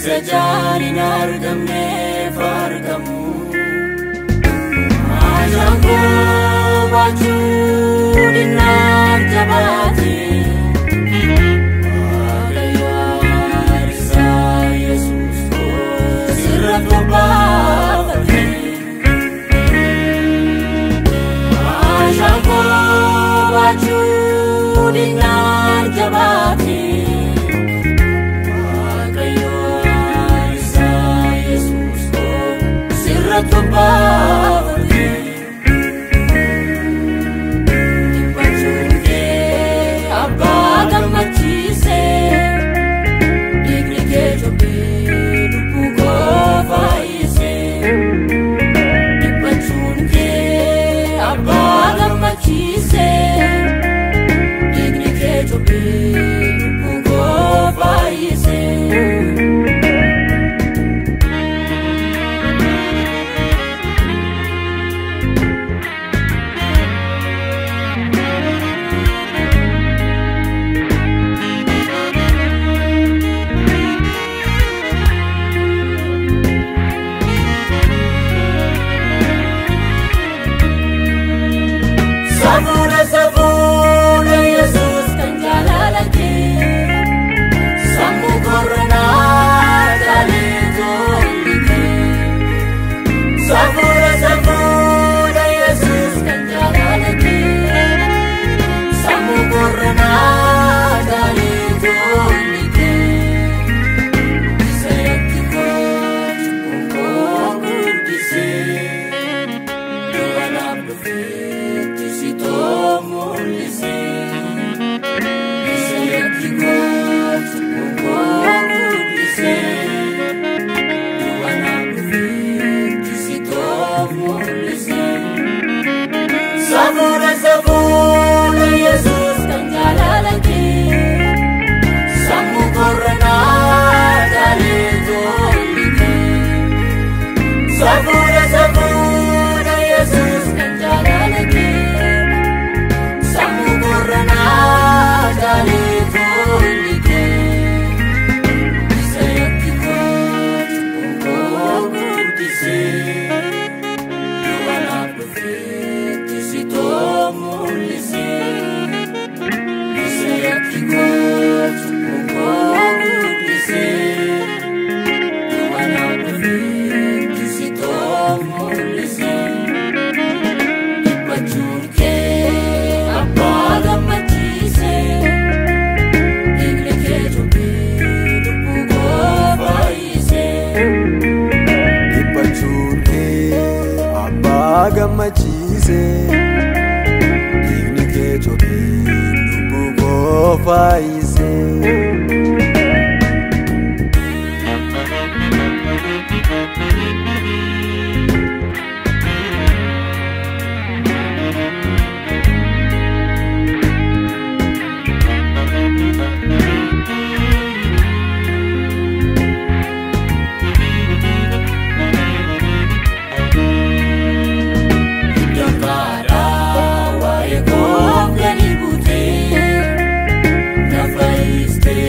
Isa jaan hin argamneef argamu. Maashaan koo baachuu dinnaan jabaate. Waaqayyo isaa Yesuus koo sirra tolbaafate. Maashaan koo baachuu dinnaan jabaate. Waaqayyo isaa Yesuus koo sirra tolbaafate. Dhiphachuun kee abbaa gammachiise. Dhiigni kee cophee lubbuu koo fayyise. Dhiphachuun kee abbaa gammachiise. Dhiigni kee cophee lubbuu koo fayyise. Safuudha safuudha Yesuus kan jaalala kee. Sammuu koronaa jaalee tolli kee. Safuudha safuudha Yesuus kan jaalala kee. Sammuu koronaa jaalee tolli kee. Isa yakki koo cubbuun koo guddisee. Du'a naaf dhufeetti si too mul'ise. Isa yakki koo cubbuun koo guddisee. Du'a naaf dhufeetti si too mul'ise. Safuudha safuudha Yesuus kan jaalala kee. Sammuu koronaa jaalee tolli kee. Safuudha safuudha Yesuus kan jaalala kee. Sammuu koronaa jaalee tolli kee. Isa yakki koo cubbuun koo guddisee. Du'a naaf dhufeetti si too mul'ise. Isa yakki koo cubbuun koo guddisee. Du'a naaf dhufeetti si too mul'ise. Dhiphachuun kee abbaa gammachiise. Dhiigni kee cophee lubbuu koo fayyise. Dhiphachuun kee abbaa gammachiise. Dhiigni kee cophee lubbuu koo fayyise. Iddoon kaadhaa waa'ee koof gadi buutee. Na fayyistee.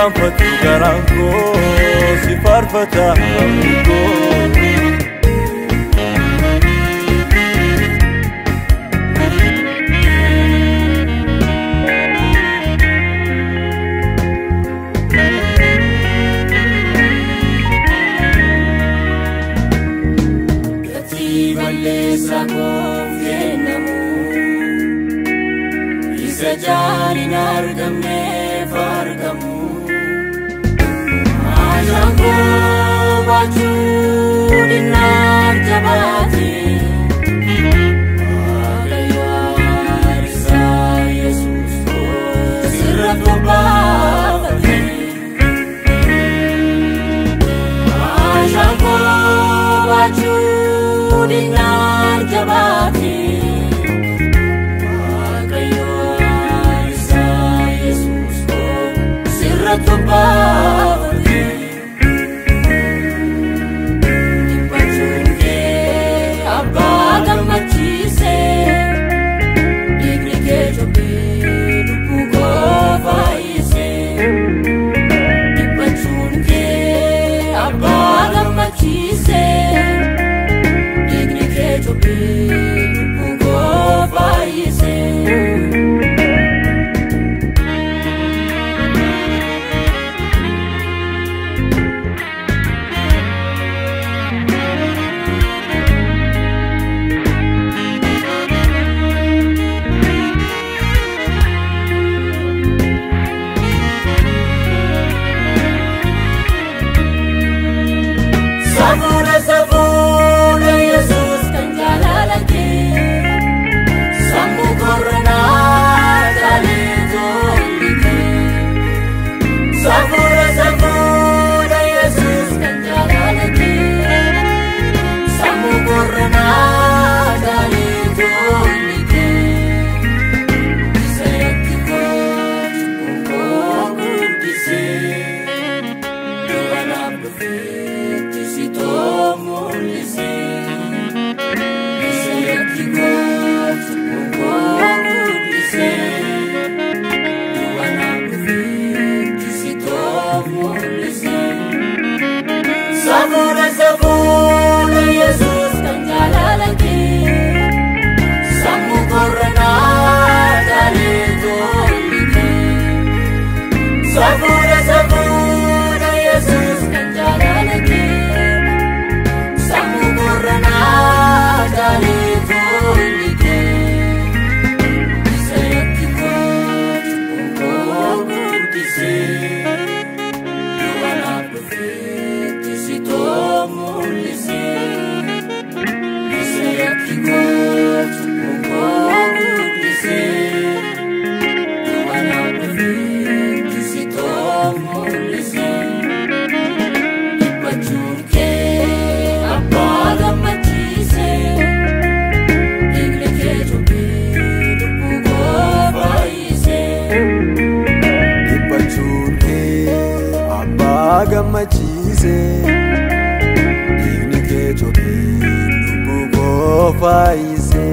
Irraanfatu garaan koo si faarfata harmi koo. Gatii balleessaa koof kennamu, isa jaan hin argamneef argamu. Maashaan koo baachuu dinnaan jabaate, Waaqayyo aarsaa Yesuus koo sirra tolbaafate. Maashaan koo baachuu dinnaan jabaate, Waaqayyo aarsaa Yesuus koo sirra tolbaafate. Dhiphachuun kee abbaa gammachiise, dhiigni kee cophee lubbuu koo fayyise. Dhiphachuun kee abbaa gammachiise, dhiigni kee cophee lubbuu koo fayyise. Safuudha safuudha Yesuus kan jaalala kee, sammuu koronaa caalee tolli kee. Safuudha safuudha Yesuus kan jaalala kee, sammuu koronaa caalee tolli kee. Isa yakki koo cubbuun koo guddisee, du'anaaf dhufeetti si too mul'ise. Isa yakki koo cubbuun koo guddisee, du'anaaf dhufeetti si too mul'ise. Safuudha safuudha Yesuus kan jaalala kee, sammuu koronaa caalee tolli kee. Safuudha safuudha Yesuus kan jaalala kee, sammuu koronaa caalee tolli kee. Isa yakki koo cubbuun koo guddisee, du'anaaf dhufeetti si too mul'ise. Isa yakki koo cubbuun koo guddisee, du'anaaf dhufeetti si too mul'ise. Dhiphachuun kee abbaa gammachiise, dhiigni kee cophee lubbuu koo fayyise. Dhiphachuun kee abbaa gammachiise, dhiigni kee cophee lubbuu koo fayyise.